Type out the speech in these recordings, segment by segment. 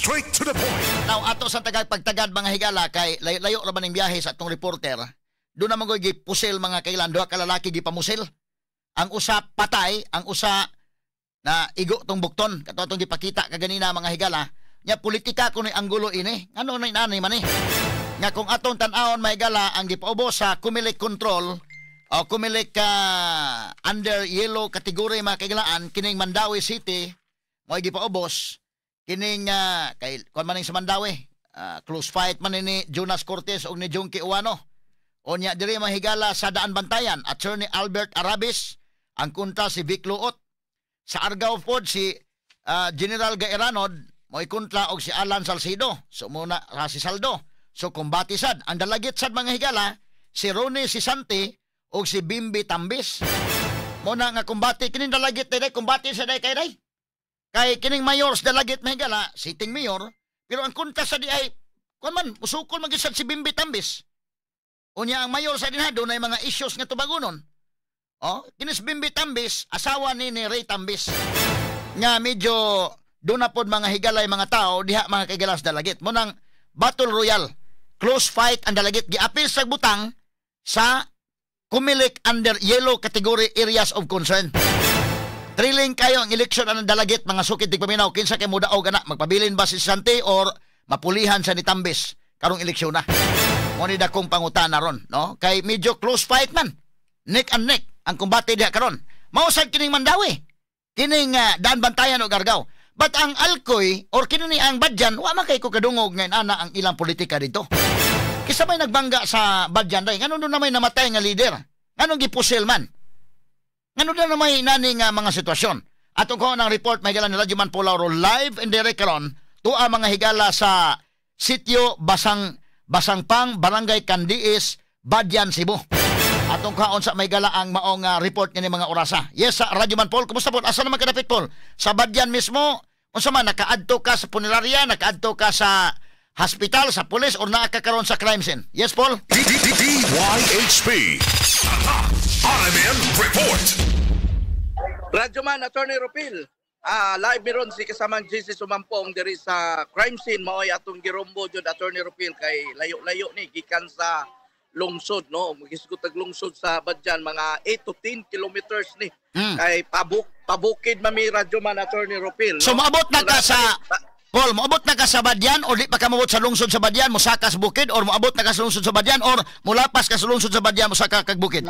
Straight to the point. Now, ato sa tagag pagtagad, mga higala, kay layo-layo ra man ning biyahe sa atong reporter. Doon naman ko gipusil, mga kailan, duha ka lalaki gipamusil. Ang usa patay, ang usa na igo tong bukton. Kato atong gipakita kaganina, mga higala. Nya politika kuno ang gulo ini. Ano na inani man eh? Nga kung atong tan-awon, mga higala, ang gipaubos sa Comelec control o Comelec under yellow category, mga kaigalaan, kining Mandaue City mo gipaubos kining kay kuan man ning sa Mandaue, close fight man ni Jonas Cortez og ni Jonkie Ouano. Unya diri, mga higala, sa Daan Bantayan, Attorney Albert Arabis ang kontra si Vic Luot. Sa Argao pod, si General Gaeranod mo'y kontra og si Alan Salcido. So muna si Saldo. So kumbati sad ang Dalagit sad, mga higala, si Ronnie Sisanti og si Bimbi Tambis. Mo na nga kumbati kining Dalagit day, kumbati sa day kay day. Kay kining mayor sa Dalagit, mga higala, sitting mayor, pero ang kontra sa di ay kuan man, musukol man gyud sad si Bimbi Tambis. Unya ang mayor sa dinha dunay mga issues nga tubagunon. Oh, kinis Bimbi Tambis, asawa ni Ray Tambis. Nga medyo doon na pod, mga higalay, mga tao diha, mga kaigalas, Dalagit. Mo nang battle royal, close fight ang Dalagit, giapil sa butang sa Comelec under yellow category areas of concern. Thrilling kayo ang eleksyon ang Dalagit, mga sukid tigpaminaw. Kinsa kay mudaog ana, magpabilin ba si Santi or mapulihan sa ni Tambis karong eleksyon na? Mo ni dakong pangutana ron, no? Kay medyo close fight man. Neck and neck ang kumbate diha karon. Mao sad kining Mandaue. Kining Daan Bantayan og Argao. But ang Alcoy or kini ni ang Badian, wa man kay ko kadungog ngayon ana ang ilang politika dito. Kisa may nagbangga sa Badian day, ngano doon na may namatay nga leader? Nganong gipusil man? Ngano doon na may nani nga mga sitwasyon? Atong ko ng report may ni Radyo Man Paul Lauro live and direct karon tuwa, mga higala, sa Sitio Basang Basangpang, Barangay Candiis, Badian, Cebu. Atong kaon sa may gala ang maong report ngini mga orasa. Yes, sa Radyo Man Paul, kumusta po? Asa naman kadapit, Paul? Sa Badian mismo, unsa man, nakaadto ka sa punerarya, nakaadto ka sa hospital, sa pulis, or naa ka karon sa crime scene? Yes, Paul? DYHP. RMN Report. Radyoman, Attorney Rupil. Live miron si kasamang JC Sumampong diri sa crime scene, maoy atong girumbo jud, Attorney Rupil, kay layo-layo ni gikan sa lungsod, no? Magisgot tag lungsod sa Badian, mga 8 to 10 kilometers ni. Kay pabukid mami, Radyoman, Attorney Rupil, So no? moabot na ka So, sa Paul, moabot na ka sa Badian or di pa ka moabot sa lungsod sa Badian, mosaka sa bukid, or moabot na ka sa lungsod sa Badian or mulapas ka sa lungsod sa Badian, mosaka kag bukid?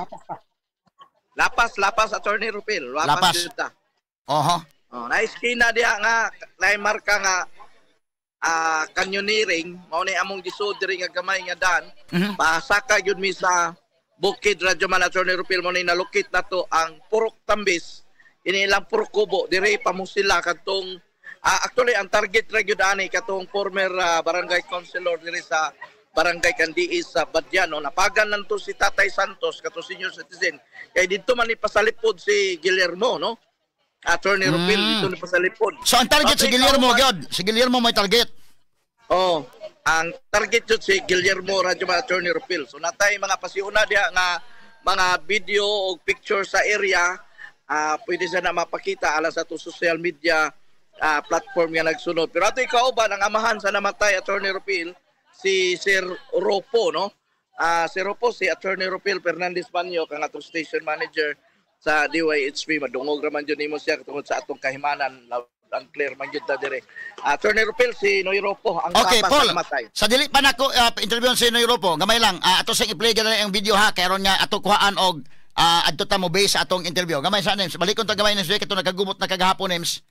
Lapas, lapas, Attorney Rupil. Lapas, Lapas. Jud ta. Oh, naiskina diha nga naay marka nga canyoneering, mao ni among gisud diri nga gamay nga dan. Pasaka gyud mi sa bukid, Radyoman, Attorney Rupil, mo ni nalukit nato ang Purok Tambis. Ini ilang Purok Kubo diri pamusila kadtong actually ang target ra gyud ani katong former barangay councilor diri sa Barangay Candiis sa Badian, no? Napagan lang to si Tatay Santos, kato senior citizen, kay didto man ni pasalipod si Guillermo, no, Attorney Rupil, dito ni pasalipod. So ang target si Okay, Guillermo ikaw, gyud. Si Guillermo may target. Oh, ang target jud si Guillermo, Radyo Attorney Rupil. So natay mga pasiuna diha nga mga video o picture sa area, pwede sa na mapakita alang sa atong social media platform nga nagsunod. Pero ato ikauban ang amahan sa namatay, Attorney Rupil, si Sir Ropo, no? Sir Ropo, si Attorney Rupil Fernandez Banyo, kang atong station manager sa DYHP, madungog raman jud nimo siya tungod sa atong kahimanan, loud and clear man jud ta dire. Attorney Rupil, si Noy Ropo ang Okay, papa Paul. sa namatay. Sa dili pa nako interview si Noy Ropo, gamay lang, ato sing i-play gana ang video ha, kay aron nga ato kuhaan og adto ta mo base sa atong interview. Gamay sa Nems. Balikon ta gamay, Nems, kay kato nagkagubot na kagahapon, Nems.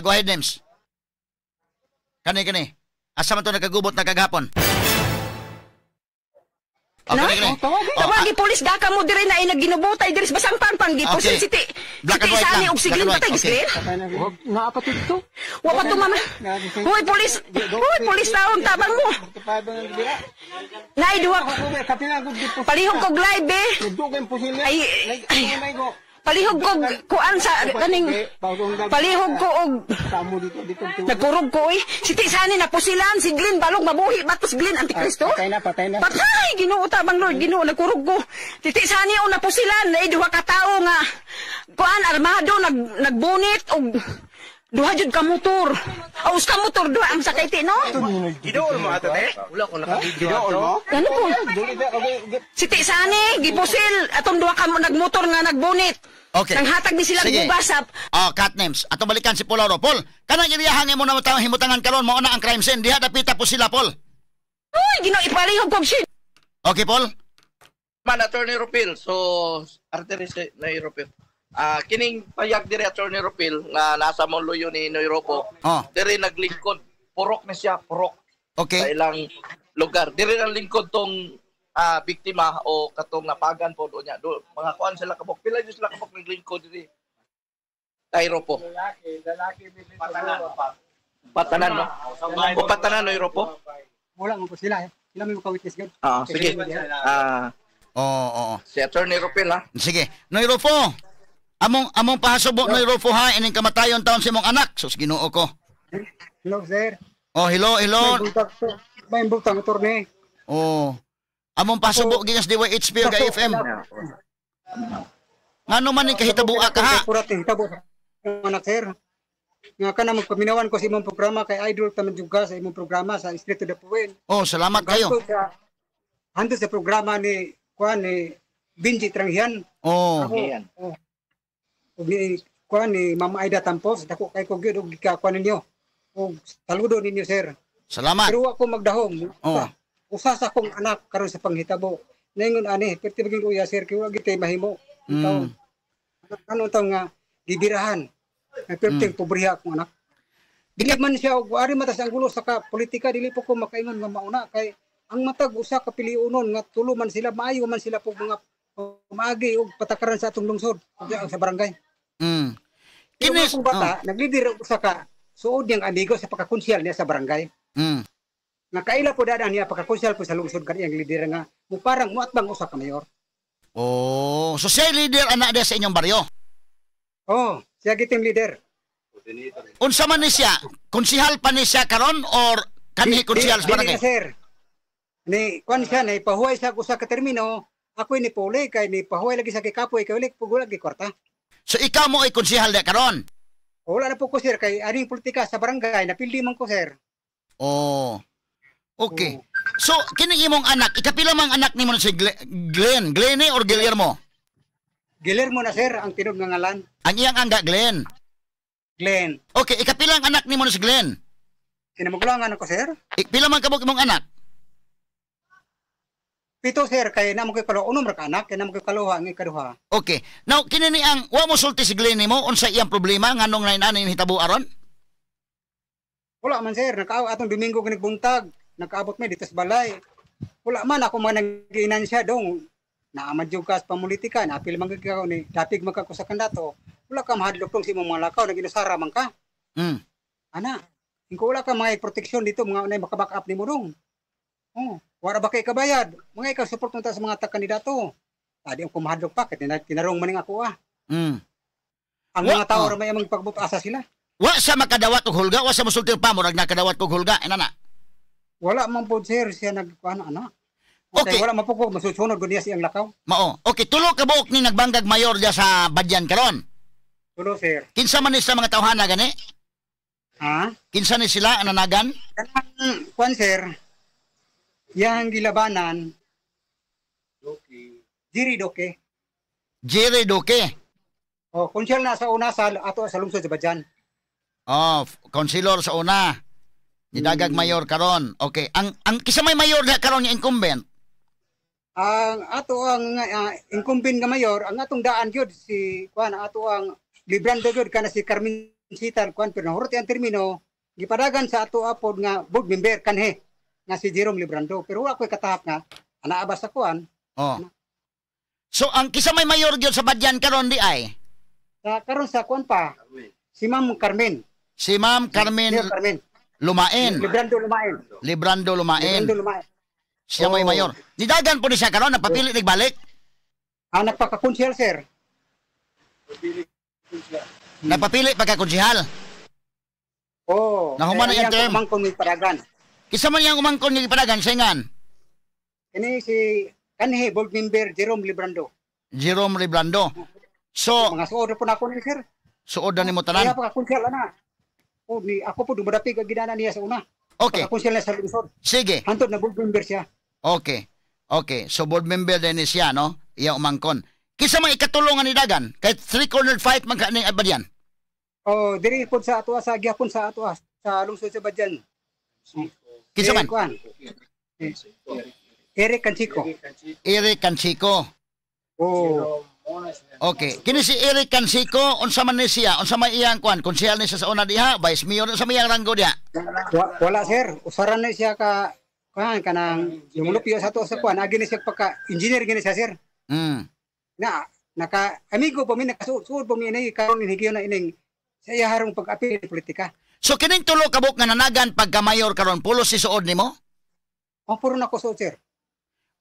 Go ahead, Nems. Kani kani. Asa man to nagkagubot na kagahapon? Okay, Na? kani, kani. Oh, Oh, tawagi pulis daka mo diri na ina ginubutay diri sa Basangpang gipusil si ti. Black Si and white Sani lang. og siglin Black and patay white, gislin. Naapatid to. Wa pa to, mama. Hoy pulis. Hoy pulis, taon tabang mo. Nay duha. Palihog kog live eh. Ay, ay. Palihog kog kuan sa kaning palihog ko og nagkurog ko oy. Si Ti Sani napusilan si Glenn balog mabuhi ba to si Glenn Antikristo? Patay na, patay na. Patay! Ginoo tabang Lord, Ginoo, nagkurog ko. Titi Sani o napusilan, na duha ka tawo nga kuan armado nagbunit og Duha jud ka motor. Aus ka motor duha ang sakay ti no? Gidool mo ato te? Wala ko naka-video ato. Ano po? Si Ti Sani, gipusil atong duha ka nagmotor nga nagbunit. Okay. Nanghatag ni sila Sige. bugasap. Oh, cat names. Atong balikan si Paul Lauro. Paul, kanang iriyahan imo na matang himutangan karon mao na ang crime scene. Diha dapita po sila, Paul. Uy, Ginoo ipalihog kog shit. Okay, Paul? Man, Attorney Rupil. So, Artery na Rupil. Kining payag diri Attorney Rupil nga nasa Monluyo ni Noy Ropo. Oh. Diri naglingkod. Purok na siya, purok sa Okay. ilang lugar. Diri ang lingkod tong biktima o katong napagan po doon niya. Do, mga kuan sila kabok. Pila jud sila kabok naglingkod diri. Kay Ropo. Patanan, no? O patanan, Noy Ropo? Wala man po sila eh. Sila may maka-witness gud. Sige. Oo, oo. Si Attorney Rupil, ha? Sige. Noy Rufo. Among pahasubo Noy Rufo ha ining kamatayon taon sa imong anak. Sus Ginoo ko. Hello sir. Oh, hello, hello. May butang may butang attorney. Oh. Among pahasubo gikas DYHP ug FM. Ngano man ning kahitaboa ka ha? Purat ni hitabo sa anak sir. Nga kana magpaminawan ko sa imong programa kay idol ta man jud ka sa imong programa sa Street to the Point. Oh, salamat kayo. Hanto sa programa ni kuan ni Benji Tranghian. Oh. Ako, oh. Ug ni kuan ni Mama Aida Tampos, dako kay ko gyud og gikakuan ninyo. Og saludo ninyo sir. Salamat. Pero ako magdahom. Oh. Usa sa akong anak karon sa panghitabo. Naingon ani, perti maging uya sir kay wa gitay mahimo. Ano taw nga gibirahan. Ay perting pobriha akong anak. Dili man siya og ari matas ang gulo sa ka politika dili po ko makaingon nga mauna kay ang matag usa ka piliunon nga tulo man sila maayo man sila po mga pamaagi og patakaran sa atong lungsod ug sa barangay. Pero Kinis, akong bata, naglidir og usa ka suod niyang amigo sa pagkakonsyal niya sa barangay. Nakaila po daan niya pagkakonsyal po sa lungsod kaniyang lider nga mo parang muatbang usa ka mayor. Oh, so siya leader anak dia sa inyong baryo. Oh, siya giting leader. Unsa man ni siya? Konsihal pa ni siya karon or kanhi konsihal sa Dili barangay? na, sir. Ni kuan siya ni pahuway sa usa ka termino, ako'y ni Puli kay ni pahuway lagi sa kikapoy kay ulik pugula gi kwarta. So ikaw mo ay konsihal dia karon? Wala na po ko sir kay aning politika sa barangay napildi man ko sir. Oh. Okay. So kini imong anak, ikapila mang anak nimo si Glenn, Glenny or Guillermo? Guillermo na sir ang tinud nga ngalan. Ang iyang angga Glenn. Glenn. Okay, ikapilang anak nimo si Glenn? Kinamugulangan ako sir. Pila man kabuk imong anak? Pito sir kay namo kay kaluha unom ra ka anak kay namo kay kaluha ang ikaduha. Okay. Now kini ni ang wa mo sulti si Glenn nimo unsa iyang problema nganong nain-ani hitabo aron? Wala man sir, nakaw atong Domingo ginibuntag, nakaabot mi dito sa balay. Wala man ako man nagiinan siya dong. Naamad jud ka sa pamulitika, naapil man gyud ka ni dapig man ka ko sa kandato. Wala ka mahadlok tong sa imong mga lakaw, naginusara man ka. Ana, kung wala ka mga proteksyon dito, mga unay maka-back up nimo dong. Oh, wala ba kay kabayad? Mga ikaw support ta sa mga kandidato. Adi ang kumahadlok pa kay tinarong man ning ako ah. Ang mga tao ra may amang pagbutasa sila. Wa sa makadawat og hulga, wa sa mosulti pa murag nakadawat og hulga, inana. Wala man po sir siya nagkuan ana. Okay. Wala man po ko masusunod gud niya siyang lakaw. Mao. Okay, tulo ka buok ni nagbangag mayor diya sa Badyan karon. Tulo sir. Kinsa man ni sa mga tawhana gani? Ha? Kinsa ni sila ang nanagan? Kanang kuan sir. Yang gilabanan Doke. Jerry Doke. Jerry Doke. Oh, konsyal na sa una sa ato sa lungsod sa Badyan. Oh, councilor sa una. Nidagag mayor karon. Okay, ang kinsa may mayor diha karon nga incumbent? Ang ato ang incumbent nga mayor, ang atong daan gyud si kuan ato ang Librando gyud kana si Carmen Sitar kuan pero nahurot ang termino gipadagan sa ato apod nga board member kanhe nga si Jerome Librando pero wala koy katahap nga ana ba sa kuan. Oh. So ang kinsa may mayor gyud sa Badyan karon di ay? Sa karon sa kuan pa si Ma'am Carmen. Si Ma'am Carmen, Sir Carmen Lumain. Librando Lumain. Librando Lumain. Librando Lumain. Siya may mayor. Nidagan po ni siya karon napapili nagbalik. Ah, nagpakakonsyal sir. Napapili pagkakonsihal. Oh. Nahuman na iyang term. Umangkon ni padagan. Kinsa man iyang umangkon ni padagan singan? Kini si kanhi board member Jerome Librando. Jerome Librando. So mga suod po na ako ni sir. Suod na nimo tanan. Kaya pagkakonsyal ana. Oh, ni ako po dumadapig ang ginana niya sa una. Okay. Pagka konsyal na sa lungsod. Sige. Hantod na board member siya. Okay. Okay. So board member din ni siya, no? Iya umangkon. Kinsa man ikatulongan ni Dagan? Kay three-cornered fight man ka ning Abadyan. Oh, diri pod sa atoa sa gyapon sa atoa sa lungsod sa Badyan. Kinsa man? Eh, kuan. Eh, Eric Canchico. Eric Canchico. Oh, Okay. Kini si Eric Cansico, unsa man ni siya? Unsa may iyang kuan? Konsehal ni siya sa una diha, vice mayor, unsa may iyang ranggo diha? Wala sir, usaran na siya ka kuan kanang lumulupyo sa ato sa kuan, agi ni siya pagka engineer gini siya sir. Na naka amigo pa mi, nakasuod pa mi ini karon inhigiyon na ining sa iya harong pag-apil politika. So kining tulo ka buok nga nanagan pagka mayor karon pulos si suod nimo? Oh, puro na ko suod sir.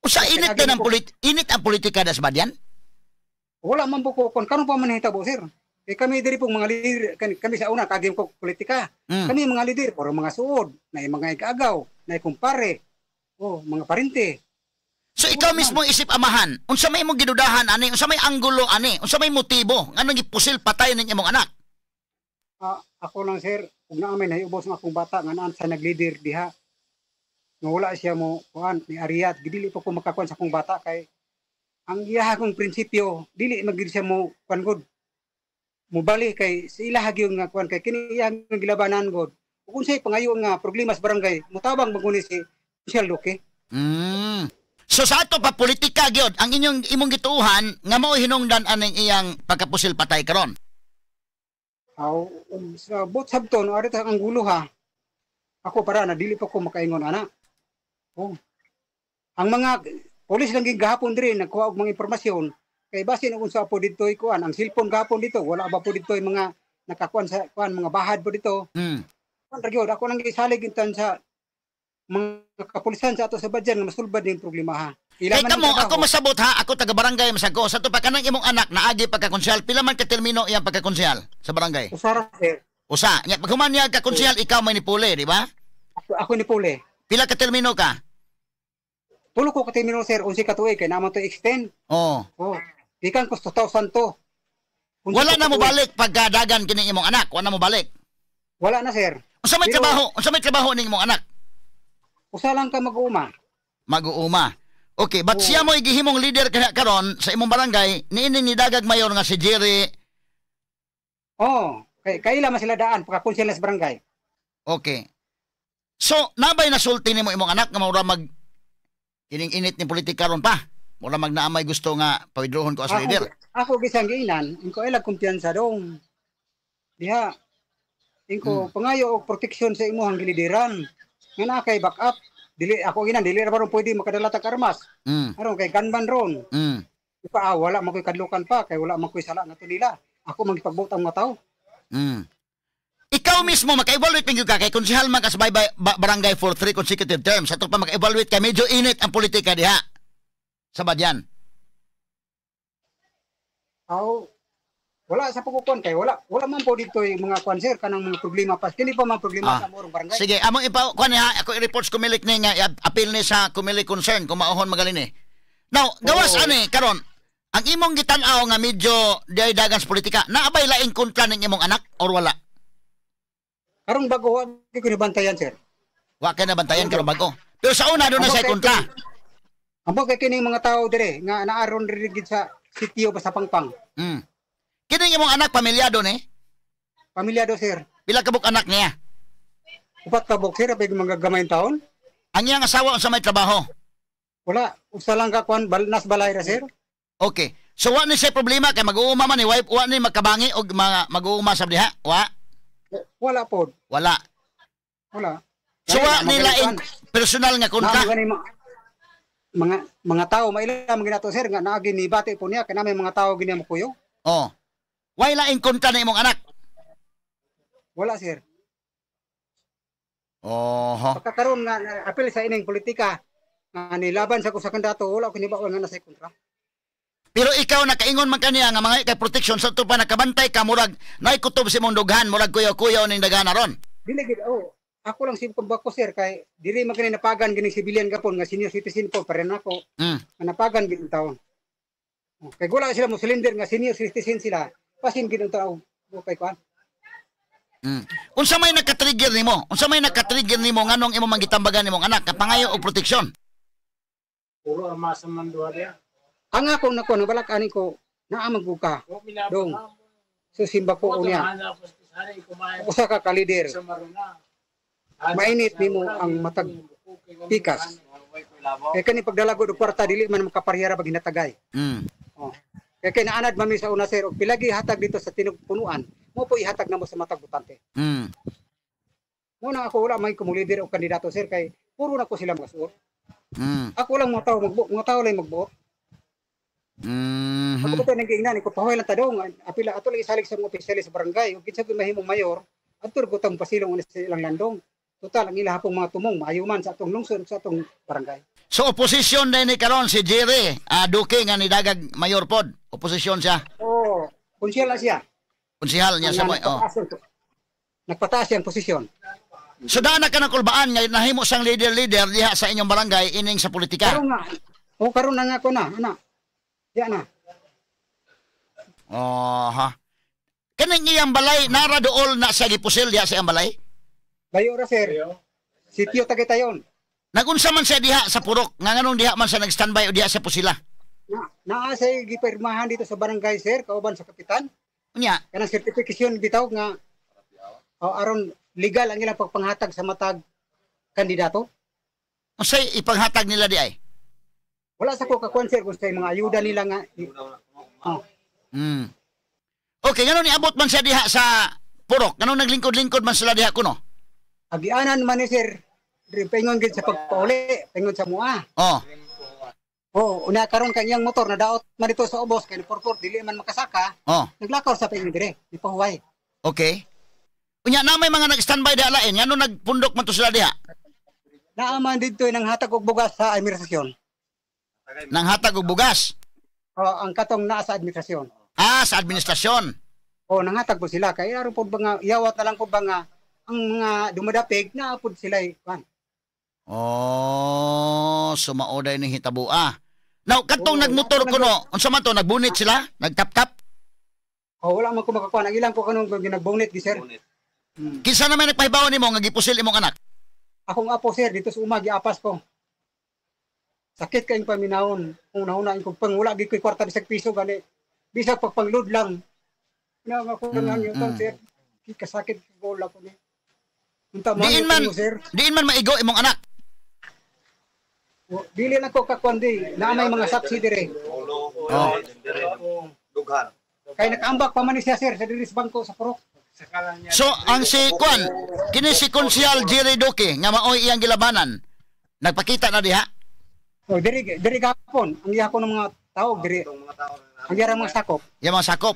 Usa init din ang init ang politika das Badyan? Wala man po ko kon karon pa man hitabo sir. Kay kami diri pong mga leader kami sa una kagim ko politika. Kami mga leader puro mga suod, na mga igaagaw, na kumpare. Oh, mga parente. So ikaw mismo isip amahan, unsa may imong gidudahan ani, unsa may anggulo ani, unsa may motibo nganong gipusil patay ning imong anak? Ako lang sir, ug naa may nahiubos nga akong bata nga naan sa nagleader diha. Nga wala siya mo kuan ni Ariat, gidili pa ko makakuan sa akong bata kay ang iya akong prinsipyo dili magid siya mo kuan gud. Mubali kay sa ilaha gyud nga kuan kay kini iya nga gilabanan gud. Ug unsay pangayo nga problema sa barangay, mutabang maguni si Michelle Duque. So sa ato pa politika gyud ang inyong imong gituohan nga mao hinungdan aning iyang pagkapusil patay karon. Aw, sa bot sabton ari ta ang gulo ha. Ako para na dili pa ko makaingon ana. Oh. Ang mga pulis lang gid gahapon diri nagkuha og mga impormasyon kay basin og unsa po didtoy kuan ang cellphone gahapon dito wala ba po didtoy mga nakakuan sa kuan mga bahad po dito. Kuan ra gyud ako lang gisalig intan sa mga kapulisan sa ato sa Badyan nga masulbad ning problema ha. Ila Kay man ang kamo, trabaho. ako masabot ha, ako taga barangay masag ko. Sa to pa kanang imong anak naagi pagkakonsehal, pila man ka termino iyang pagkakonsehal sa barangay? Usa ra sir. Usa. Nya pag human niya kakonsehal, ikaw may nipuli, di ba? Ako ni Puli. Pila ka termino ka? Tulo ko ka termino sir, 11 ka tuig kay naman to extend. Oh. Oh. Gikan ko 2000 to. Wala na mo balik pagkadagan kining imong anak, wala na mo balik. Wala na sir. Unsa may trabaho? Unsa may trabaho ning imong anak? Usa lang ka mag-uuma. Mag-uuma. Okay, but siya mo gihimong leader karon sa imong barangay niini ni dagag mayor nga si Jerry. Oh, kay kaila man sila daan pagkakonsehal sa barangay. Okay. So, nabay nasulti nimo imong anak nga mura mag kining init ni politika ron pa. Mura mag naamay gusto nga pawidrohon ko as leader. Ako gisang giinan, ingko ilag kumpiyansa dong. Diha. Ingko pangayo og proteksyon sa imong gilideran. Nga naa kay backup. Dili ako ginan dili ra ba ron pwede makadala tag armas. Aron kay gunman ron. Ipa wala man koy kadlukan pa kay wala man koy sala nga nila. Ako magipagbuot ang mga tao. Ikaw mismo maka-evaluate pingyo ka kay konsehal man ka sa barangay for 3 consecutive terms. Ato pa maka-evaluate ka medyo init ang politika diha. Sa Badyan. Aw, wala sa pagkukon kay wala man po dito yung mga kwan sir kanang mga problema pa. Kini pa man problema sa among barangay. Sige, among ipa kuan ha, ako i-reports Comelec ni nga appeal ni sa Comelec concern kung maohon magalin ni. Now, gawas ani karon ang imong gitan-aw nga medyo diay dagan sa politika, naabay laing kontra ning imong anak or wala? Karong bago wa ko nibantayan sir. Wa kay nabantayan karong bago. Pero sa una doon na sa kontra. Ambot kay kining mga tao dire nga naaron diri gid sa sitio ba sa Pangpang. Kining imong anak pamilyado ni? Pamilyado sir. Pila ka buok anak niya? Upat ka buok sir, apig mga gamayng taon. Ang iyang asawa unsa may trabaho? Wala, usa lang ka kuan nas balay ra sir. Okay. So wa ni siya problema kay mag-uuma man ni wife, wa ni magkabangi og mga mag-uuma sa diha? Wa? Wala pod. Wala. Wala. So wa ni laing personal nga kontra. Mga tao maila man ginato sir nga naagi ni bati po niya kay nami mga tao gini mo kuyo. Oh. Way laing kontra na imong anak? Wala sir. Oho. Pagkakaroon nga apil sa ining politika nga nilaban sa ko sa kandidato wala ko nibaon nga nasa kontra. Pero ikaw nakaingon man kaniya nga mga kay protection sa tupa nakabantay ka murag naikutob si imong dughan murag kuyaw-kuyaw ning daghan ron. Dili gid oh. Ako lang si bako sir kay dili man kini napagan gini civilian gapon nga senior citizen po pare nako. Napagan gid taon. Kay wala sila mo cylinder nga senior citizen sila. Pasin gid taon. Okay kuan. Unsa may nakatrigger nimo? Unsa may nakatrigger nimo nganong imo manggitambagan nimong anak kapangayo og proteksyon? Puro armasa man duha diya. Ang ako nako nabalak ani ko naa man ko ka. Dong. So simba ko unya. Usa ka ka leader. Mainit nimo ang matag pikas. Kay kani pagdalago og kwarta dili man makaparehara pag hinatagay. Oh. Kay kay naanad mami sa una sir og pilagi hatag dito sa tinog punuan, mo po ihatag namo sa matag botante. Mo na ako wala may kumulider og kandidato sir kay puro na ko sila magasuot. Ako lang mga tao mga tao lang magbuot. Ako pa nang giingnan ko pahuway lang ta dong apila ato lang isalig sa mga opisyales sa barangay ug kinsa mahimong mayor adto ko tang pasilong una sa ilang landong. Total ang ila hapong mga tumong maayo man sa atong lungsod sa atong barangay. So oposisyon din ni karon si Jerry Duque nga nidagag mayor pod. Oposisyon siya. Oo, konsehal na siya. Konsehal niya sa mo. Oh. Nagpataas siya ang posisyon. So daan na ka ng kulbaan nga nahimo sang leader-leader diha sa inyong barangay ining sa politika. Karon nga. O karon na nga ko na, ana. Diya na. Oh, ha. Kaning iyang balay nara dool na siya gipusil diha sa iyang balay? Layo ra sir. Sitio Tagaytayon. Nagunsa man siya diha sa purok nga nganong diha man siya nag-standby o diha sa pusila? Naa siya gipirmahan dito sa barangay sir, kauban sa kapitan. Unya, kanang certification bitaw nga aron legal ang ilang pagpanghatag sa matag kandidato. Unsay ipanghatag nila di ay? Wala sa ko kakuan sir kung sa mga ayuda nila nga. Oh. Okay, nganong niabot man siya diha sa purok? Nganong naglingkod-lingkod man sila diha kuno? Agianan man ni sir, paingon gid sa pagpauli, paingon sa mua. Oh. Oh, una karon kay iyang motor nadaot man dito sa ubos kay porpor dili man makasaka. Oh. Naglakaw sa paingon dire, ipahuway. Okay. Unya na may mga nag-standby diha lain, ngano nagpundok man to sila diha? Naa man didto nang hatag og bugas sa administrasyon. Nang hatag og bugas? Oh, ang katong naa sa administrasyon. Ah, sa administrasyon. Oh, nanghatag po sila kay aron pod ba nga yawat na lang pod ba nga ang mga dumadapig naa pod sila kan. Oh, sumauday ning hitabua. Now, katong nagmotor kuno, unsa man to, nagbunit sila? Nagtap-tap? Oh, wala man ko makakuan. Ang ilang ko kanong ginagbunit gi sir. Kinsa na may nagpahibaw nimo nga gipusil imong anak? Akong apo sir dito sa uma giapas ko. Sakit kayong paminahon. Kung nahuna ko pang wala gid koy kwarta bisag piso gani. Bisag pagpanglod lang. Na ako lang ang yutan sir. Kasakit ko wala ko ni. Unta Diin man, sir. Diin man maigo imong anak. O, dili na ko kakuan di. Naa may mga saksi dire. Oh. Dughan. Kay nakaambak pa man ni siya sir sa diri sa bangko sa Purok. So ang si Kwan, kini si Konsehal Jerry Duque nga maoy iyang gilabanan. Nagpakita na diha. Oh, diri diri gapon ang iya ko ng mga tao diri. Ang iya mga sakop. Iya mga sakop.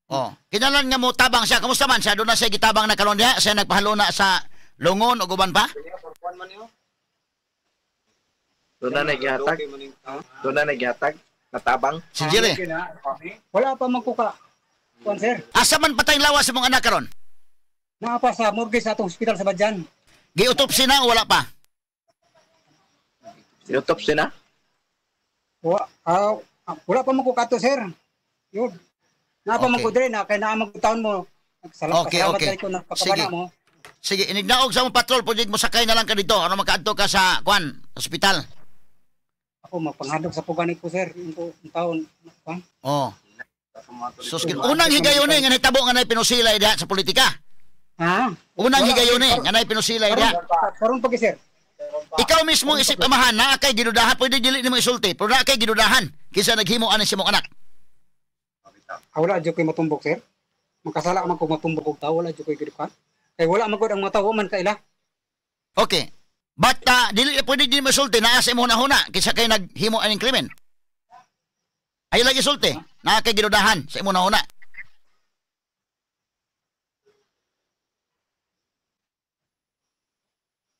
Oh, kinalan nga mo tabang siya. Kumusta man siya? Doon na siya gitabang na karon diha. Siya nagpahalo na sa lungon o guban pa? Doon na naghatag. Doon na naghatag. Natabang. Si Jerry. Wala pa man ko ka. Kuan sir. Asa man patay lawas sa mong anak karon? Naa pa sa morgue sa atong ospital sa Badyan. Giutopsy na o wala pa? Giutopsy na? Wala pa man ko kato sir. Yun. Naa pa man ko dire na kay naa man ko taon mo. Salamat, Okay, okay. kay ko Sige. nagpakabana mo. Sige, inignaog sa mong patrol, pwede mo sakay na lang ka dito. Ano makaadto ka sa kuan, ospital? Ako magpanghadlok sa pugani ko sir, yung taon. Kuan. Oh. Sus, unang higayon ni nga nahitabo nga nay pinusilay diha sa politika. Ha? Unang higayon ni nga nay pinusilay diha. Karon pa sir. Ikaw mismo isip amahan na kay gidudahan, pwede dili nimo isulti, pero naa kay gidudahan kinsa naghimo ani sa imong anak. Wala jud koy matumbok sir. Makasala man ko matumbok og tawo, wala jud koy gidukan. Kay wala man gud ang mga tawo man kaila. Okay. But dili pwede dili mo isulti naa sa imong hunahuna kinsa kay naghimo aning krimen. Ayo lagi isulti, naa kay gidudahan sa imong hunahuna.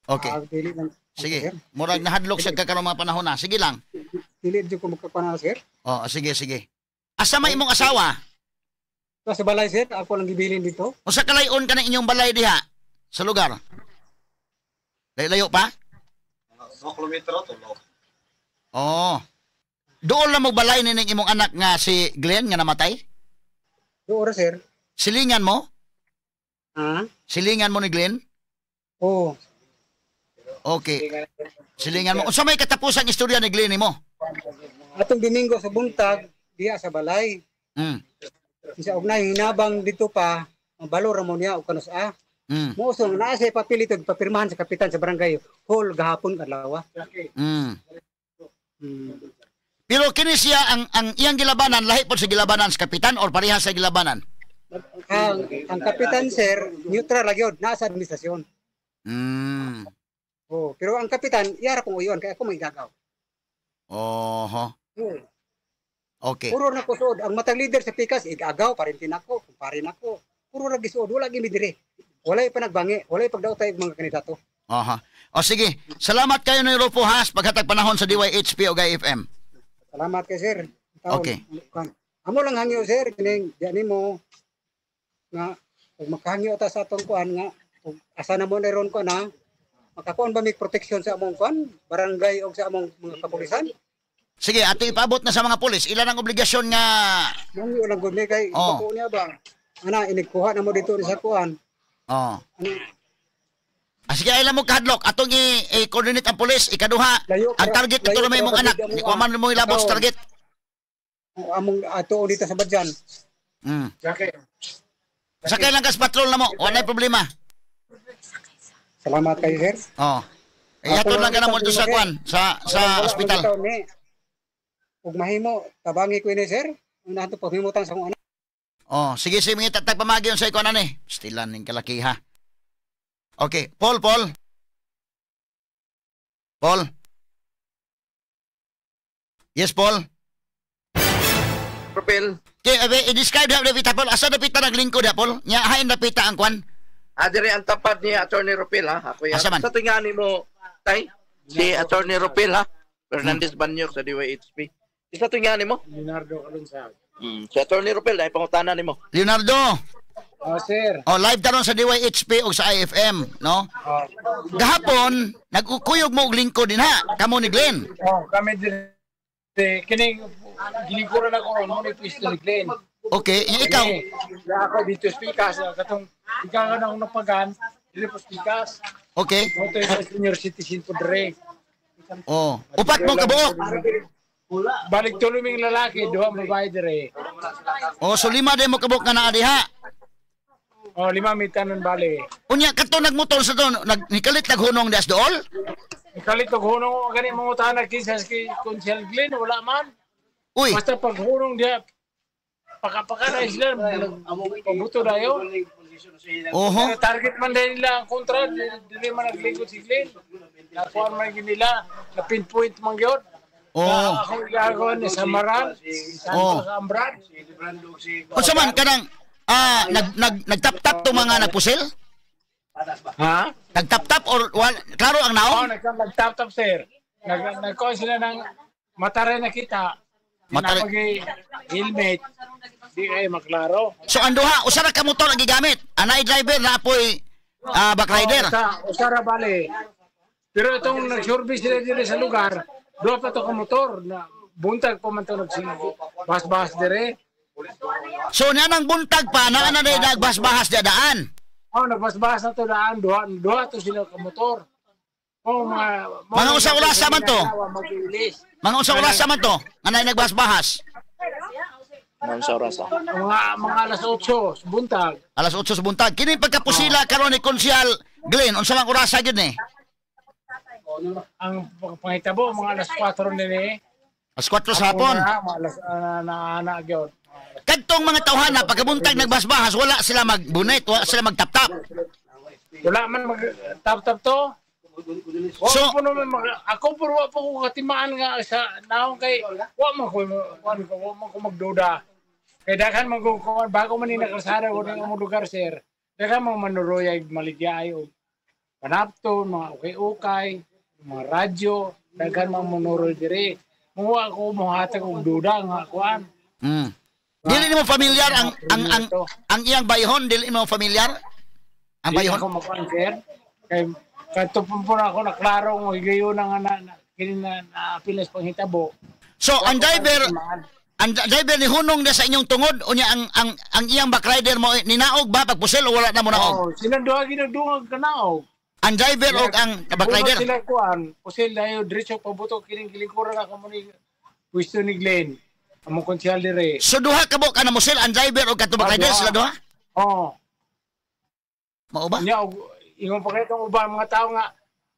Okay. Dili lang. Sige. Sir. Murag nahadlok siya karon mga panahon na. Sige lang. Dili jud ko makakuan sir. Oh, sige sige. Asa may imong asawa? Sa balay sir, ako lang gibilin dito. Usa kalayon ka ng inyong balay diha sa lugar? Layo-layo pa? 2 kilometro tulo. Oh. Doon lang mo balay ni imong anak nga si Glenn nga namatay? Doon ra sir. Silingan mo? Ha? Silingan mo ni Glenn? Oo. Okay. Silingan mo. Unsa may katapusang istorya ni Glenn nimo? Atong Domingo sa buntag, diya sa balay. Isa og na hinabang dito pa, mabalo ra mo niya og kanus-a. Mo usong naa siya papilit og papirmahan sa kapitan sa barangay hall gahapon kadlaw. Pero kini siya ang iyang gilabanan lahi pod sa gilabanan sa kapitan or pareha sa gilabanan? Ang kapitan sir, neutral ra gyud, naa sa administrasyon. Oh, pero ang kapitan iyara kong uyon kay ako magigagaw. Oho. Okay. Puro na kusod ang matag leader sa Pikas igagaw parintin ako, kumparin ako. Puro ra gisuod, wala gyud dire. Walay pa nagbangi, walay pagdaotay og mga kandidato. Aha. O sige, salamat kayo ni Rufo Has paghatag panahon sa DYHP o IFM. Salamat kay sir. Taon, Okay. Amo lang hangyo sir kining diya nimo nga ug makahangyo ta sa atong kuan nga ug asa na mo na ron ko na makakuan ba mig protection sa among kuan barangay og sa among mga kapulisan? Sige, ato ipaabot na sa mga pulis. Ilan ang obligasyon nga Hangyo lang gud ni kay oh. Niya ba? Ana inigkuha na mo dito ni sa kuan. Oh. Ano? Sige, ay lang mo kahadlok. Atong i-coordinate ang pulis. Ikaduha, Layo, ang target ito na may mong anak. Wa man mo ilabot sa target. Among ato dito sa Badjan. Sakay lang kas patrol na mo. Wala problema. Salamat kayo, sir. Oh. Eh, ato lang ka na mo dito sa kwan, sa ospital. Ug mahimo, tabangi ko ini, sir. Una ato paghimutan sa akong anak. Oh, sige, sige, mga tatag pamagi sa ikuan ani. Stilan ning kalaki ha. Okay, Paul. Paul. Yes, Paul. Propel. Okay, i-describe na dapita, Paul. Asa dapita naglingkod ha, Paul? Nya hain dapita ang kwan? Adiri ang tapad ni Attorney Ropel ha. Ako yan. Asa man? Sa tingani mo, tay, si Attorney Ropel ha. Fernandez Banyok sa DYHP. Isa tingani mo? Leonardo Calunsag. Si Attorney Ropel, dahil pangutana nimo. Leonardo. Oh, sir. Oh, live taron sa DYHP o sa IFM, no? Oh. Gahapon, nagkuyog mo og lingkod din ha, kamo ni Glenn. Oh, kami din. Kining gilingkuran ako ron, mo ni pwesto ni Glenn. Okay, ikaw. Kini, ako dito speakers, katong ikaw na akong napagan, dili po speakers. Okay. Mo to yung senior citizen po dre. Oh, upat mo kabuok. Balik tulo ming lalaki, duha babae dre. Oh, so lima din mo kabuok nga naa diha. Oh, lima mitanon bali. Unya kadto nagmotor sa don, nikalit naghunong das dool? Nikalit og hunong gani mangutana kinsa kay Consel Glenn wala man. Uy. Basta pag hunong diha paka-paka na sila pabuto dayo. Oho. Pero target man dahil nila ang kontra, dili man naglingkod si Glenn. Nakuha man gyud nila, na pinpoint man gyud. Oo. Ako gagawa ni Samaran, Oo. Santos Ambran. Unsa man kanang nagtap-tap to mga nagpusil? Ha? Nagtap-tap or wal, klaro ang naong? Oo, nagtap-tap sir. Nagkuha sila ng mataray na kita. Mataray. Helmet. Di kayo maklaro. So ang duha, usa ra ka motor ang gigamit. Anay driver na apoy back rider. Oh, usa ra bale. Pero itong nag-survey sila dito sa lugar, duha pa to ka motor na buntag pa man to nagsibas-bahas dire. So niya nang buntag pa, naa na day nagbasbahas di daan. Oh, nagbasbahas na to daan, duha to sila ka motor. Oh, mga usa-urasa man to. Mga usa-urasa man to, anay nagbasbahas. Mga usa-urasa. Mga alas 8 sa buntag. Alas 8 sa buntag. Kini pagkapusila karon ni Konsyal Glenn, unsa man orasa gyud ni? Ang pangitabo mga alas 4 nini. Alas 4 sa hapon. Alas na gyud. Kadtong mga tawhana pagkabuntag nagbasbahas, wala sila magbunit, wala sila magtap-tap. Wala man magtap-tap to. So, ako po wa po ko katimaan nga sa naong kay wa man ko wa man ko magduda. Kay daghan man ko bago man ni nakalsada ko ning among lugar sir. Daghan mga manuroyay maligya og panapton, mga ukay-ukay, mga radyo, daghan mga manuroy dire. Muwa ako mohatag og duda nga kuan. Dili nimo familiar ang iyang bayhon, dili nimo familiar? Ang bayhon ako makuan sir. Kay kadto po na ako naklaro ng higayon nga na kini na apilas panghitabo. So ang driver, Ang driver ni hunong na sa inyong tungod unya ang iyang backrider mo ninaog ba pagpusil o wala na mo naog? Oh, sila duha ginagdungag kanaog. Ang driver o ang backrider? Sila kuan, pusil dayo diretso pabuto kining gilingkuran ako mo ni pwesto ni Glenn. Among konsyal dire. So duha ka buok ang musil ang driver o katong backrider sila duha? Oo. Mao ba? Nya og ingon pa kay tong uban mga tawo nga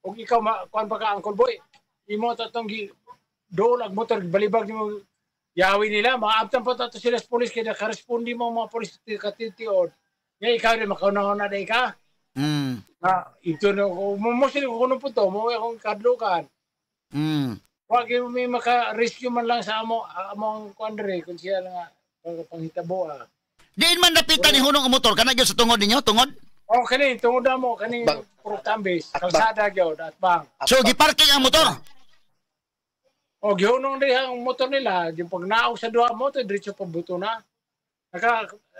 og ikaw kuan pa ka Uncle Boy. Imo ta tong dool ag motor balibag nimo yawi nila, maabtan pa tato sila sa polis kaya nakarespondi mo mga polis katitiod. Nga ikaw rin, makauna-una na ika. Ito na, mumusili ko kuno po to, mo akong kadlukan. Huwag yung may maka-rescue man lang sa among kuandre, kung siya lang panghitabo. Diin man napitan ni hunong ang motor, kana gyud sa tungod ninyo, tungod? Oh, kani, tungod na mo, kani Purok Tambis, kalsada gyud, at bang. So, giparking ang motor? O, gihunong rin ang motor nila. Yung pag naog sa duha motor, diretso pabuto na.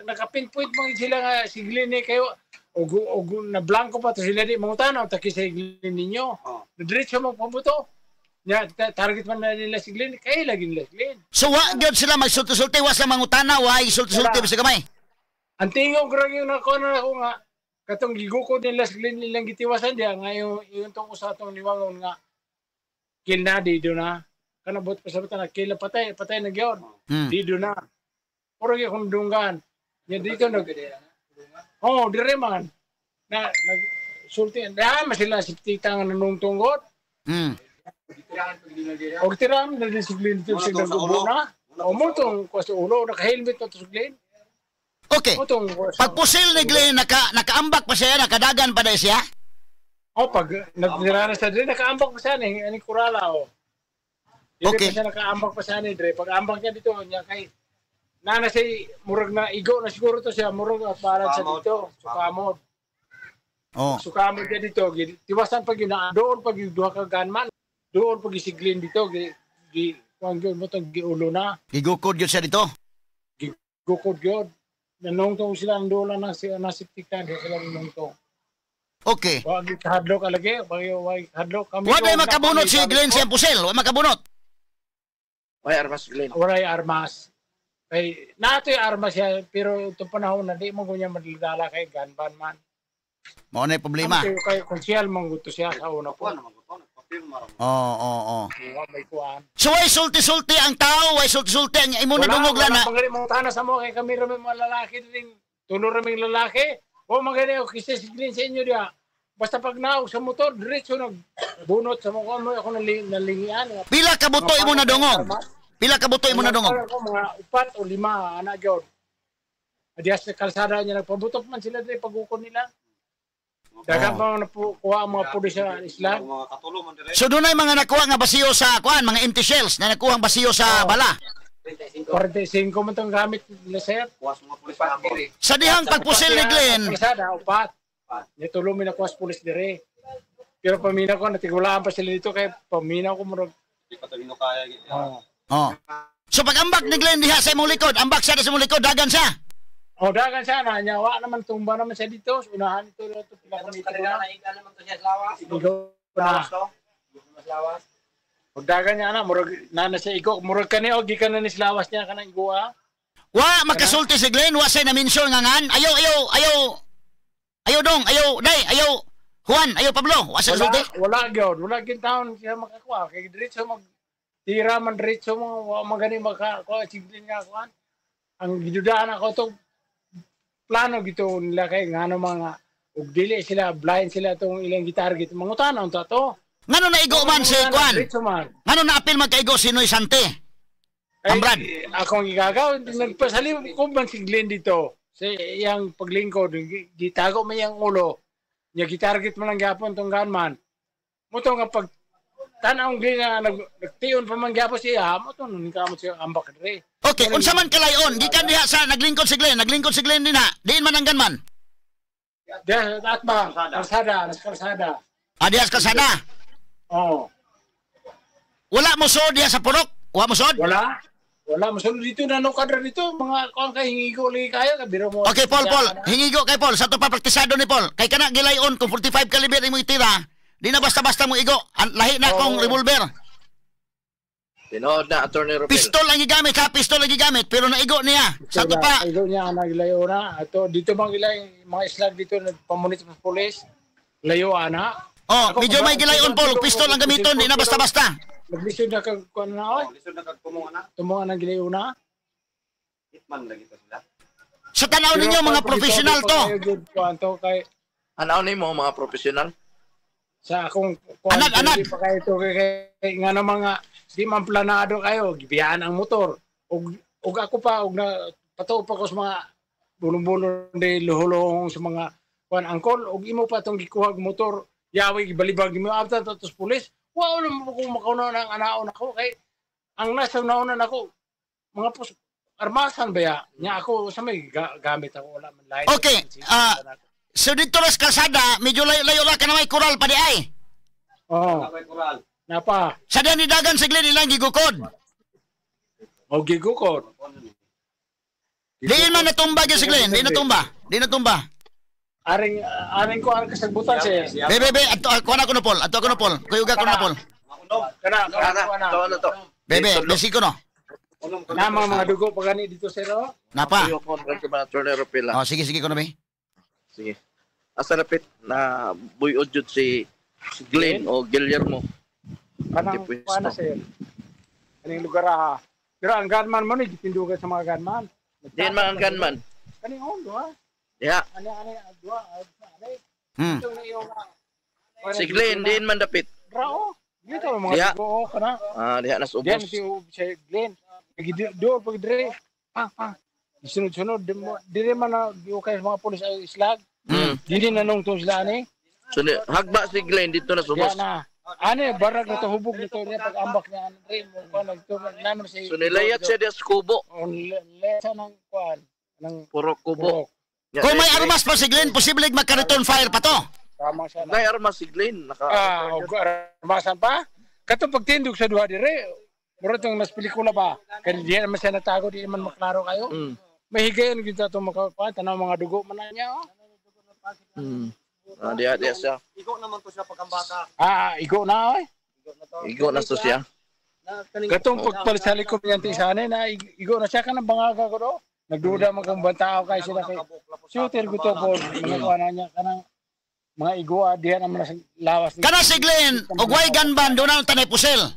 Naka-pinpoint man sila nga si Glenn eh, kayo. O na blanco pa to sila di. Mangutanaw, taki sa Glenn ninyo. Diretso mo pabuto. Target man na nila si Glenn, kayo lagi nila si Glenn. So, wa gyud sila magsulti-sulti, wa sila mangutana, wa sulti-sulti sa gamay. Ang tingog rang yung nakuha na ako nga, katong gigukod nila si Glenn nilang gitiwasan diya, nga yung tungkol sa atong liwangon nga, kill na, dito na. Kanabot pa sa bata na kila patay na gyud. Dito na. Puro gyud kung dunggan. Nya dito nag oh, dire man. Na nagsulti. Da man sila si tita nga nanungtunggot. Og tiram na disiplin dito sa na. O mo tong ko sa ulo naka-helmet pa to sa Glenn. Okay. Pagpusil ni Glenn nakaambak pa siya, nakadagan pa dai siya. Oh, pag nagtira na sa dire nakaambak pa siya ni ani kurala oh. Okay. Siya nakaambak pa siya ni Dre. Pag ambak niya dito, niya kay nana siya, murag na igo na siguro to siya, murag at parang siya dito. Sukamod. Oh. Sukamod niya dito. Tiwasan pag yun, doon pag yung duha ka gunman, doon pag isiglin dito, giulo na. Gigukod yun siya dito? Gigukod yun. Nanungtong sila ang doon na nasiptikan, sila nanungtong. Okay. Wag hadlok alagi, wag hadlok kami. Wa day makabunot si Glenn siyang pusil, wa makabunot. Walay armas, Glenn. Walay armas. Kay nato yung armas siya, pero itong panahon na di mo gunya madala kay gunban man. Mao na problema. Kay konsyal mangguto siya sa una po. Oo. So way sulti-sulti ang tao, way sulti-sulti ang imo nadungog lang na. Wala pang mong tanas sa mo kay kami rami mga lalaki din. Tulo raming lalaki. O magani og kisa si Glenn sa inyo diha. Basta pag naog sa motor, diretso nagbunot sa mga mo ako nalingian. Pila ka buto imo nadungog? Pila ka buto imo nadungog? Mga 4 o 5 ana gyud. Adiya sa kalsada niya nagpabutok man sila diri pagukon nila. Daghang pa man kuha ang mga pulis sa isla. So dunay mga nakuha nga basiyo sa kuan, mga empty shells na nakuha ang basiyo sa bala. 45 man tong gamit nila sir. Sa dihang pagpusil ni Glenn. Kalsada upat. Nitulo mi nakuha sa pulis dire. Pero pamina ko natigulaan pa sila dito kay pamina ko murag di pa tawino kaya. Oh. So pag ambak ni Glenn diha sa imong likod, ambak siya sa imong likod, dagan siya. Oh, dagan siya na niya wa naman tumba naman siya dito, unahan ito to pila ka metro na. Lawas. Pagdagan niya ana murag nana siya igo, murag kani og gikan na ni lawas niya kanang iguha. Wa makasulti si Glenn, wa siya na mention nga ngan. Ayaw Ayaw dong, ayaw day, ayaw Juan, ayaw Pablo, wa siya sulti. Wala gyud, wala gyud taon siya makakuha kay diretso mag tira man diretso mo wa man gani makakuha si Glenn nga kuan. Ang gidudahan ako tong plano gito nila kay ngano mga ug dili sila blind sila tong ilang gitarget mangutana unta to. Ngano naigo man si kuan? Ngano naapil magkaigo si Noy Sante? Ambrad. Akong igagaw nagpasalim ko man si Glenn dito. Sa iyang paglingkod, gitago man iyang ulo. Nya gitarget man lang gyapon tong gunman. Muto nga pag tan-aw Glenn nga nagtion pa man gyapon siya, mo to ningkamot siya ambak dire. Okay, unsa man kalayon? Gikan diha sa naglingkod si Glenn, dinha. Diin man ang gunman? Diha at ba? Kalsada, kalsada. Ah, diha sa kalsada. Oo. Wala mo sod diha sa purok? Wa mo sod? Wala. Wala, masunod dito na no kadra dito, mga kuan kay hingigo lagi kayo kabiro mo. Okay, Paul, hingigo kay Paul, sa to pa praktisado ni Paul. Kay kana gilayon kung 45 caliber imong itira, di na basta-basta mo igo. Lahi na kong revolver. Tinuod na, Attorney Rupil. Pistol ang gigamit ha, pistol ang gigamit pero naigo niya. Sa to pa. Igo niya naglayo na. Ato dito bang ilay mga slag dito nagpamunit sa pulis. Layo ana. Oh, Ako, medyo may gilayon Paul, pistol ang gamiton, di na basta-basta. Naglisod na kag kuan na oy. Lisod na kag tumunga na. Tumunga nang gilayo na. Hitman lagi to sila. Sa tanaw ninyo mga professional to. Kuan to kay Anaw nimo mga professional. Sa akong kuan Anad, anad. di pa kayo to kay nga na mga di man planado kayo gibiyaan ang motor ug ug ako pa og na patuo pa ko sa mga bulong-bulong di luhulong sa mga kuan angkol ug imo pa tong gikuhag motor yawi gibalibag nimo abta to tos pulis wa wala mo ko makauna ng anaon ako kay ang nasa nauna nako mga pus armasan ba ya nya ako sa may gamit ako wala man lain. Okay, so dito sa kalsada, medyo layo-layo lang ka na may kural pa di ay. Oh. Napa. Sa diyan ni dagan sa Glenn ilang gigukod. O gigukod. Diin man natumba gyud si Glenn, di natumba. Di natumba. Aring aring ko ang kasagbutan siya. Be be be, ato kuan ako no Paul, ato ako no Paul. Kuyuga ko na Paul. Kana kana to na to. Be be, besiko no. Na mga dugo pa gani dito sir. Napa. Oh, sige sige ko na be. Sige. Asa lapit na buyod jud si Glenn o Guillermo. Kanang kuan na sir. Kaning lugar ha. Pero ang gunman mo ni gitindugan sa mga gunman. Diin man ang gunman. Kaning on duha. Ya. Ani ani duha ani. Si Glenn diin man dapit. Rao. Dito mga dugo kana. Ah, diha nas ubos. Diyan si Glenn. Door pag dire. Pang pang. Sunod-sunod dire man na giukay sa mga pulis ay slag. Dili na nung tong sila ani. So hagba si Glenn dito na subos. Na. Ani barag na to hubog nito niya pag ambak niya ani mo kuan nagtuman si. So nilayat siya diya sa kubo. Lesa ng kuan ng puro kubo. Kung may armas pa si Glenn, posible magka-return fire pa to. Tama siya. May armas si Glenn. Naka armasan pa. Katong pagtindog sa duha dire, mura tong mas pelikula ba. Kaya di naman siya natago, di naman maklaro kayo. May higayon gyud ta itong makakuan, tanaw mga dugo man na niya. Ah, diha diha siya. Igo naman to siya pagkambaka. Ah, igo na oy. Igo na to siya. Katong pagpalisalikom niyan ti isane na igo na siya kanang bangaga ko do. Nagduda man kung bantao kay sila kay shooter guto po mga kuan niya kanang mga igoa diha naman sa lawas. Kana si Glenn og way gunman do na tanay pusil.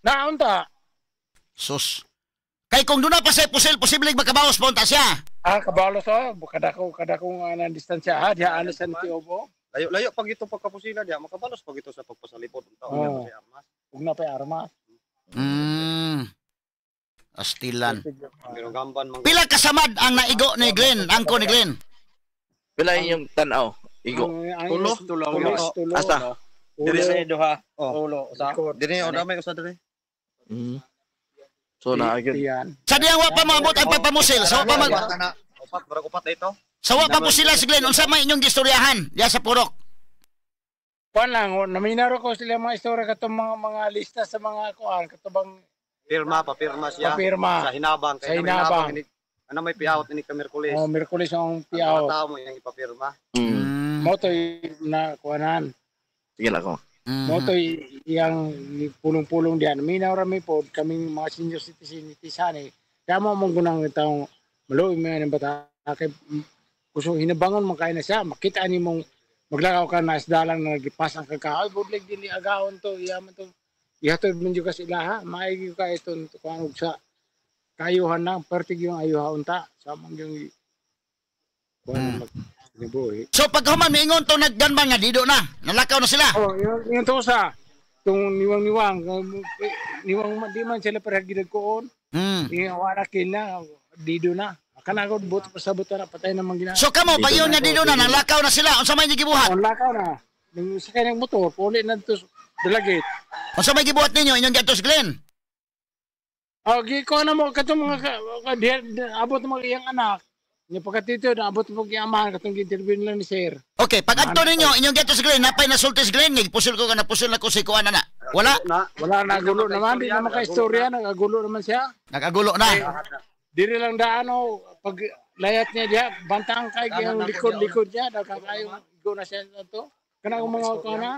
Naunta. Sus. Kay kung doon na pa sa pusil, posible makabawas pa unta siya. Ah, kabalos oh, kadako kadako nga nang distansya ha, diha alos sa Tiobo. Layo-layo pag ito pagkapusila diha, makabalos pag ito sa pagpasalipod unta og na pa armas. Ug na pa armas. Astilan. Pero gamban man. Pila kasamad ang naigo ni Glenn, angko ni Glenn? Pila inyong tan-aw? Igo. Tulo, tulo. Asa? Diri sa duha. Ulo, usa. Diri o damay usa diri. So na gyud. Sa diyang wa pa maabot ang pagpamusil, sa wa pa mag upat, barag upat ito. Sa wa pa pusila si Glenn, unsa may inyong gistoryahan diha sa purok? Kuan lang, naminaro ko sila mga istorya katong mga lista sa mga kuan, katong pirma, papirma siya. Papirma. Sa hinabang. Sa hinabang. Ano may piawot ni ka Merkulis. Oh, Merkulis ang piawot. Ang tao mo yung ipapirma. Motoy na kuanan. Sige lang ako. Motoy iyang pulong-pulong diyan. Minaw rami po kaming mga senior citizen tisani. Kamo mong gunang taong maluoy mo ng bata kay kuso hinabangon man kay na siya. Makita ni mong maglakaw ka na isdalang na nagipas ang kakaoy. Budleg din ni agahon to iya man to. Ihatod man jud ka sa ilaha, maigi ka iton kuan og sa kayuhan na pertig yung ayuha unta sa mong yung kuan mag kinabuhi. So paghuman miingon to nagganban nga dido na, nalakaw na sila. Oh, yung to sa tong niwang-niwang, niwang di man sila pareha gidagkoon. Yung wala kina dido na. Kana ko buot pa sa buta na patay naman gina. So kamo payon nga dido na nalakaw na sila. Unsa may gibuhat? On lakaw na. Nung sakay ng motor, puli na to Dalagit. Unsa may gibuhat ninyo inyong giadto si Glenn? Oh, gikuha na mo katong mga abot mga iyang anak. Nya pagkatito na abot mo iyang amahan katong gi-interview nila ni sir. Okay, pag adto ninyo inyong giadto si Glenn, napay nasulti si Glenn, gipusil ko ka napusil na ko si kuan na. Wala. Wala na gulo naman, di na makaistorya, nagagulo naman siya. Nagagulo na. Diri lang daan oh, pag layat niya diha, bantang kay yung likod-likod niya, daghang kayo igo na siya ato. Kana akong mga kuan na.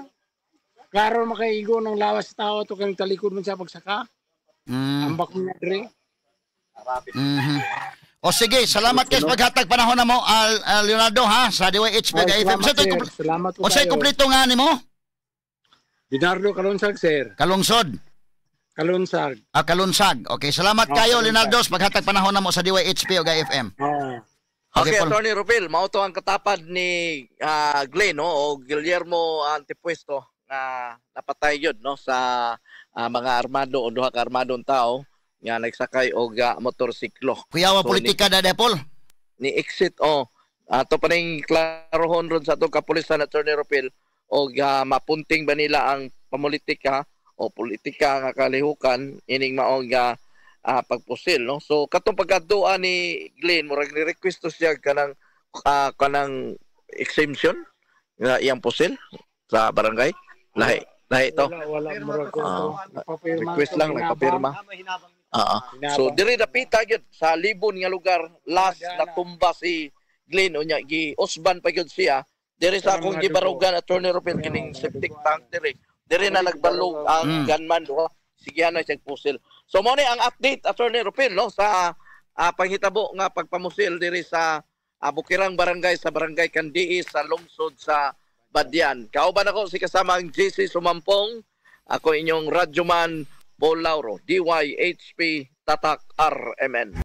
Klaro makaigo ng lawas sa tao to kang talikod man siya pagsaka. Ambak mo na diri. O sige, salamat kay sa paghatag panahon na mo, Leonardo ha, sa DYHP Ay, FM. salamat, sir. Salamat po Unsay kayo. kumpleto nga nimo? Leonardo Kalunsag, sir. Kalungsod. Kalunsag. Ah, Kalunsag. Okay, salamat Oh, kayo Kalunsag. Leonardo sa paghatag panahon na mo sa DYHP og FM. Oo. Okay, Paul. Attorney Rupil, mao to ang katapad ni Glenn, no, o Guillermo Antipuesto nga napatay yun, no, sa mga armado o duha ka armadong tao nga nagsakay og motorsiklo. Kuyawa So, politika da Paul. Ni exit o ato pa ning klarohon ron sa atong kapulisan, Attorney Rupil, og mapunting ba nila ang pamulitika o politika nga kalihukan ining maong pagpusil, no. So katong pagkadua ni Glenn, murag ni request to siya kanang kanang exemption nga iyang pusil sa barangay. Lahi lahi to. Wala, wala murag ko. Nagpapirma Request to, lang, hinabang. nagpapirma. So Hinabang. diri dapita gyud sa libon nga lugar last natumba si Glenn, unya gi usban pa gyud siya diri sa akong gibarugan, Attorney Rupert, kining septic tank diri. Diri na nagbalog ang gunman duha. Sigihan na siya pusil. So mo ni ang update, Attorney Rupert, no, sa panghitabo nga pagpamusil diri sa Bukirang Barangay sa Barangay Kandiis sa lungsod sa Badian. Kauban ako si kasamang JC Sumampong, ako inyong radyoman Paul Lauro, DYHP Tatak RMN.